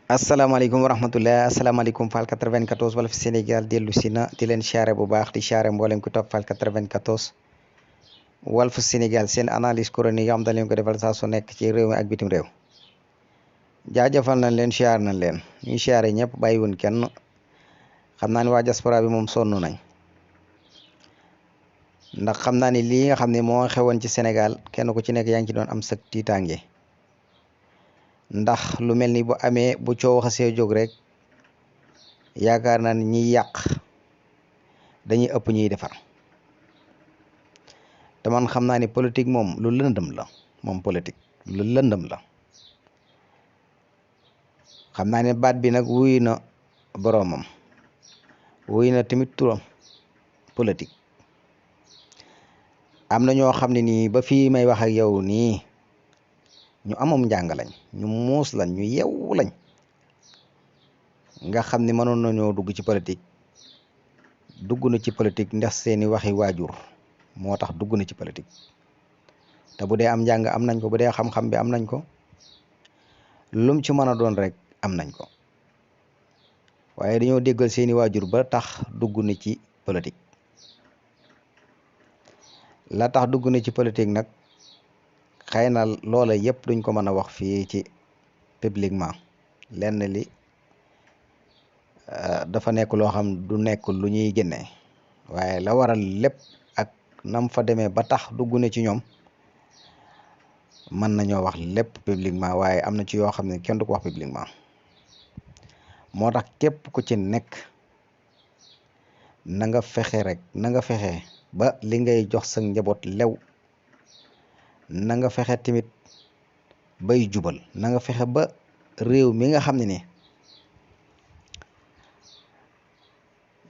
asalaamaaleykum wa rahmatulah asalaamaaleykum Fall 94 Walf Sénégal dellu si na di leen siyaare bu baax di siyaare mboolem ku topp Fall 94 Walf Sénégal seen analyse chronique yoo xam dañ leen ko defal saa su nekk ci réew mi ak bitim réew jaajëfal nañ leen siyaar nañ leen ñuy siyaare ñëpp bàyyiwun kenn xam naa ne waa diaspora bi moom sonn nañ ndax xam naa ni lii nga xam ne moo xewoon ci Sénégal kenn ku ci nekk yaa ngi ci doon am sëg tiitaange ndax lu mel ni bu amee bu coow xasee jóg rek yaakaar naa ni ñiy yàq dañuy ëpp ñuy defar te man xam naa ni politique moom lu lëndëm la moom politique lu lëndëm la xam naa ne baat bi nag wuy na boroomam wuy na tamit turam politique am na ñoo xam ne nii ba fii may wax ak yow nii ñu amam njàng lañ ñu muus lañ ñu yew lañ nga xam ni mënoon nañoo dugg ci politique dugg na ci politique ndax seeni waxi waajur moo tax dugg na ci politique te bu dee am njàng am nañ ko bu dee xam-xam bi am nañ ko lum ci mën a doon rek am nañ ko waaye dañoo déggal seeni waajur ba tax dugg na ci politique la tax dugg na ci politique nag xëy na loola yëpp duñ ko mën a wax fii ci publiquement lenn li dafa nekk loo xam du nekk lu ñuy génne waaye la waral lépp ak nam fa demee ba tax dugg na ci ñoom mën nañoo wax lépp publiquement waaye am na ci yoo xam ne kenn du ko wax publiquement moo tax képp ku ci nekk na nga fexe rek na nga fexe ba li ngay jox sa njaboot lew na nga fexe tamit bay jubal na nga fexe ba réew mi nga xam ne ni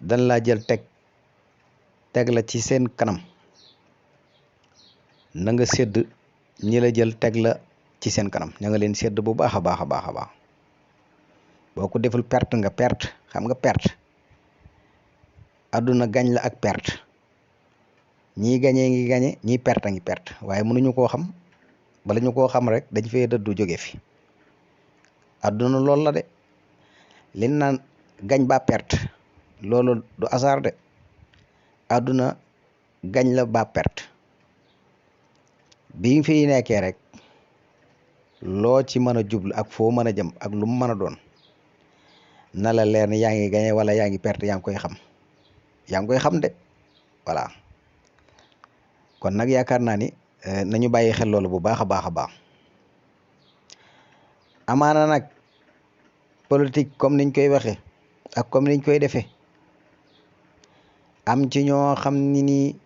dañ laa jël teg la ci seen kanam na nga sédd ñi la jël teg la ci seen kanam ña nga leen sédd bu baax a baax a baax a baax boo ko deful perte nga perte xam nga perte àdduna gañ la ak perte ñii gañee ngi gañe ñii perte ngi perte waaye mënuñu koo xam bala ñu koo xam rek dañ fee dëddu jóge fi àdduna loolu la de li naan gañ ba perte loolu du hasard de àdduna gañ la ba perte bi fi nekkee rek loo ci mën a jublu ak foo mën a jëm ak lu mu mën a doon na la leer ni yaa ngi gañe wala yaa ngi perte yaa ngi koy xam de voilà kon nag yaakaar naa ni nañu bàyyi xel loolu bu baax a baax a baax amaana nag politique comme niñ koy waxee ak comme niñ koy defee am ci ñoo xam ni nii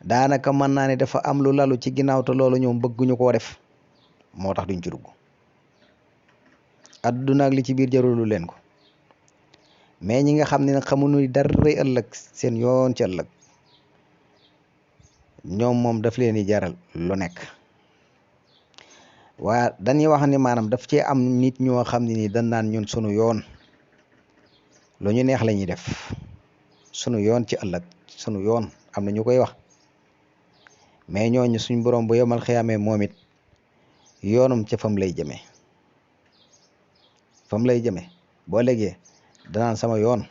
daanaka mën naa ne dafa am lu lalu ci ginnaaw te loolu ñoom bëgguñu koo def moo tax duñ ci dugg adduna ak li ci biir jarulu leen ko mais ñi nga xam ne nag xamuñu dara ëllëg seen yoon ci ëllëg ñoom moom daf leen di jaral lu nekk waa dañuy wax ni maanaam daf cee am nit ñoo xam ne ni dañ naan ñun sunu yoon lu ñu neex la ñuy def sunu yoon ci ëllëg sunu yoon am na ñu koy wax mais ñooñu suñ borom bu yomal xiyaamee moom it yoonum ca fam lay jëmee boo léegi danaan sama yoon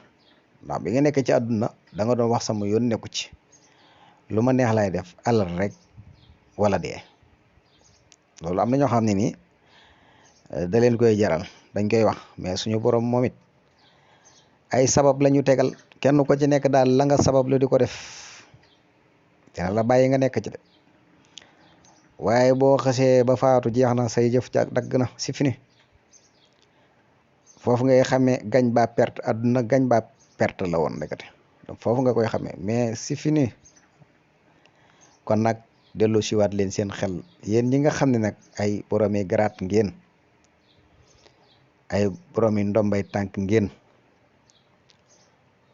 ndax bi nga nekk ci àdduna da nga doon wax sama yoon nekku ci lu ma neex lay def alal rek wala dee loolu am na ñoo xam ne nii da leen koy jaral dañ koy wax mais suñu borom moom it ay sabab la ñu tegal kenn ko ci nekk daal la nga sabab lu di ko def dina la bàyyi nga nekk ci de waaye boo xasee ba faatu jeex na say jëf ca dagg na si fini foofu ngay xamee gañ ba perte àdduna gañ ba perte la woon ndekete foofu nga koy xamee mais si fini kon nag dellu siwaat leen seen xel yéen ñi nga xam ne nag ay boroomi garaat ngeen ay boroomi ndombay tànk ngeen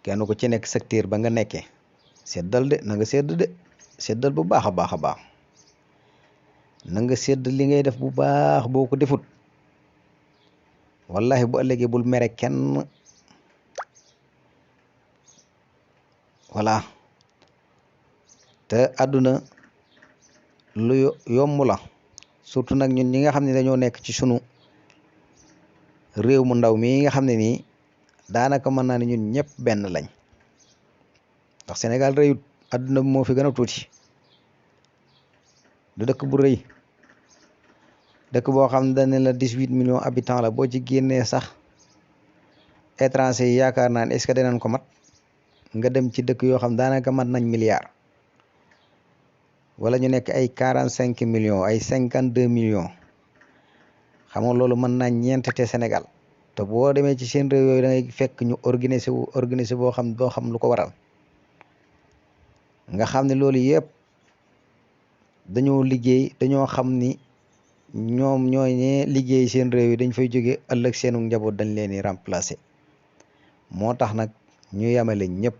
kenn ku ci nekk secteur ba nga nekkee seddal de na nga sedd de seddal bu baax a baax a baax na nga sedd li ngay def bu baax boo ko defut wallahi bu ëllëgee bul mere kenn voilà te àdduna lu yomb la surtout nag ñun ñi nga xam ne dañoo nekk ci sunu réew mu ndaw mii nga xam ne nii daanaka mën naa ne ñun ñëpp benn lañ ndax Sénégal rëyut, adduna bi moo fi gën a tuuti, du dëkk bu rëy, dëkk boo xam ne dañ ne la 18 millions habitants la. boo ci génnee sax étranger yi yaakaar naa ne est-ce que danañ ko mat. nga dem ci dëkk yoo xam daanaka mat nañ milliard, wala ñu nekk ay 45 millions, ay 52 millions. xam nga loolu mën naa ñeent te Sénégal, te boo demee ci seen réew yooyu da ngay fekk ñu organiser boo xam doo xam lu ko waral. nga xam ne loolu yëpp dañoo liggéey, dañoo xam ni ñoom ñooñee liggéey seen réew yi dañ fay jóge ëllëg seenu njaboot dañ leen di remplacer. moo tax nag ñu yamale ñëpp.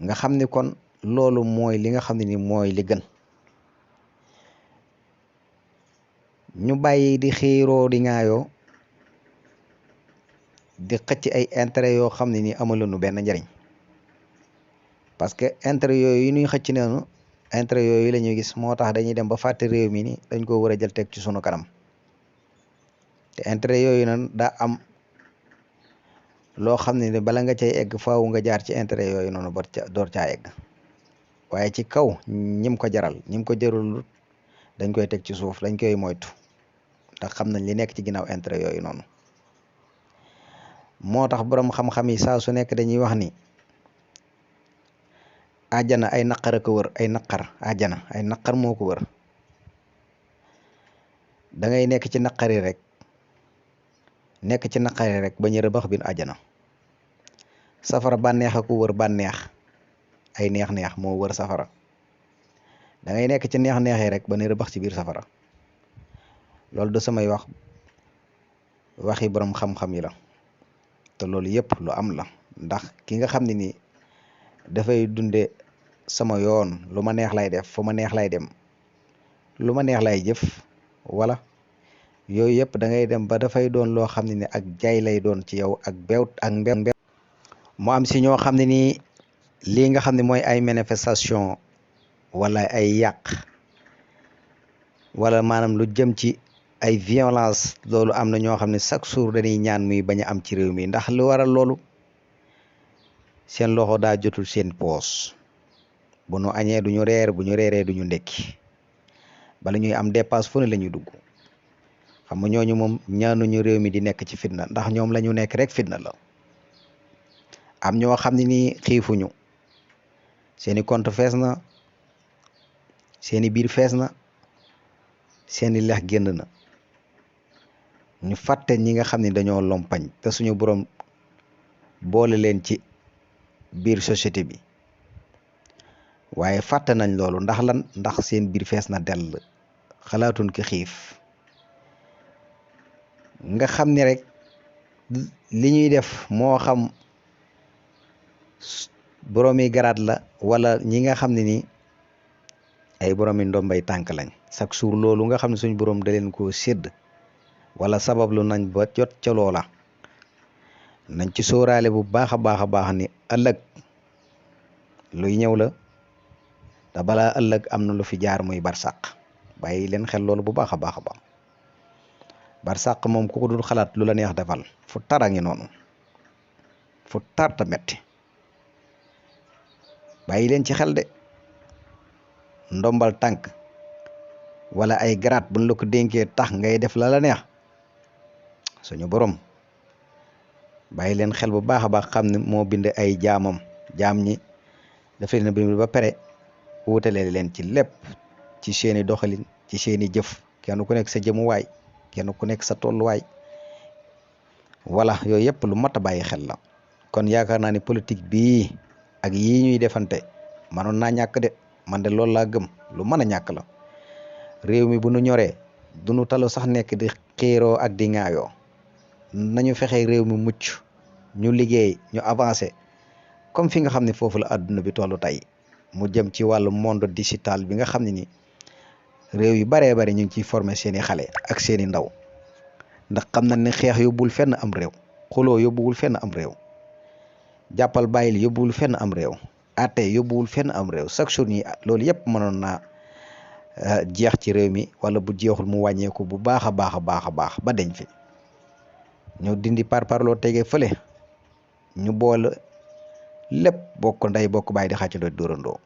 nga xam ni kon loolu mooy li nga xam ne ni mooy li gën. ñu bàyyi di xiiroo di ŋaayoo di xëcc ay intérêt yoo xam ne ni amaluñu benn njariñ, parce que intérêt yooyu ñuy xëcc noonu intérêt yooyu la ñuy gis. moo tax dañuy dem ba fàtte réew mi ni dañ ko war a jël teg ci sunu kanam, te intérêt yooyu nag daa am loo xam ne bala nga cay egg faaw nga jaar ci intérêt yooyu noonu ba door caa egg. waaye ci kaw ñim ko jaral, ñim ko jarul dañ koy teg ci suuf, dañ koy moytu ndax xam nañ li nekk ci ginnaaw intérêt yooyu noonu. moo tax borom xam-xam yi saa su nekk dañuy wax ni àjjana ay naqar a ko wër, ay naqar. àjjana ay naqar moo ko wër. da ngay nekk ci naqari rek ba ñu rëbax bin àjjana. safara bànneex a ko wër, bànneex ay neex-neex moo wër safara. da ngay nekk ci neex-neex yi rek ba ne rëbax ci biir safara. loolu du samay wax, waxi borom xam-xam yi la, te loolu yëpp lu am la. ndax ki nga xam ne ni dafay dunde sama yoon, lu ma neex lay def, fu ma neex lay dem, lu ma neex lay jëf, wala yooyu yëpp da ngay dem ba dafay doon loo xam ne ni ak jaay lay doon ci yow, ak beew ak mbew. mu am si ñoo xam ne nii lii nga xam ne mooy ay manifestation wala ay yàq, wala maanaam lu jëm ci ay violence, loolu am na ñoo xam ne chaque jour dañuy ñaan muy bañ a am ci réew mi. ndax lu waral loolu, seen loxo daa jotul seen poos. bu nu añee duñu reer, bu ñu reeree duñu ndekki, bala ñuy am dépasse fu ne la ñuy dugg. xam nga ñooñu moom ñaanuñu réew mi di nekk ci fitna, ndax ñoom la ñu nekk rek fitna la. am ñoo xam ne nii xiifuñu, seeni compte fees na, seeni biir fees na, seeni lex génn na. ñu fàtte ñi nga xam ne dañoo lompañ te suñu borom boole leen ci biir société bi, waaye fàtte nañ loolu. ndax lan? ndax seen biir fees na dell, xalaatuñ ki xiif. nga xam ni rek li ñuy def moo xam boroomi garaat la wala ñi nga xam ne ni ay boroomi ndombay tànk lañ. chaque jour loolu nga xam ne suñu borom da leen koo sédd wala sabablu nañ ba jot ca loola, nañ ci sóoraale bu baax a baax ni ëllëg luy ñëw la, te balaa ëllëg am na lu fi jaar muy barsàq. bàyyi leen xel loolu bu baax a baax. barsàq moom ku ko dul xalaat lu la neex defal. fu tara ngi noonu, fu tar ta metti. bàyyi leen ci xel de. ndombal tànk wala ay garaat buñ la ko dénkee tax ngay def la neex, suñu borom bàyyi leen xel bu baax a baax xam ne moo bind ay jaamam. jaam ñi dafa leen bind ba pare wutale leen ci lépp, ci seeni doxalin, ci seeni jëf. kenn ku nekk sa jëmuwaay, kenn ku nekk sa tolluwaay. wala yooyu yëpp lu mat a bàyyi xel la. kon yaakaar naa ni politique bii ak yii ñuy defante manoon naa ñàkk de. man de loolu laa gëm, lu mën a ñàkk la. réew mi bu nu ñoree du nu talu sax nekk di xiiroo ak di ŋaayoo. nañu fexe réew mi mucc, ñu liggéey, ñu avancé comme fi nga xam ne foofu la àdduna bi tollu tey. mu jëm ci wàllu monde digital bi nga xam ne ni réew yu baree bari ñu ngi ciy former seeni xale ak seeni ndaw. ndax xam nañ ne xeex yóbbul fenn am réew, xuloo yóbbuwul fenn am réew, jàppal bàyyil yóbbuwul fenn am réew, atte yóbbuwul fenn am réew. chaque jour ñi loolu yëpp mënoon naa jeex ci réew mi, wala bu jeexul mu wàññeeku bu baax a baax a baax a baax ba deñ fi. ñu dindi parparloo tege fële, ñu boole lépp bokk ndey bokk baay di xàccandoo dóorandoo.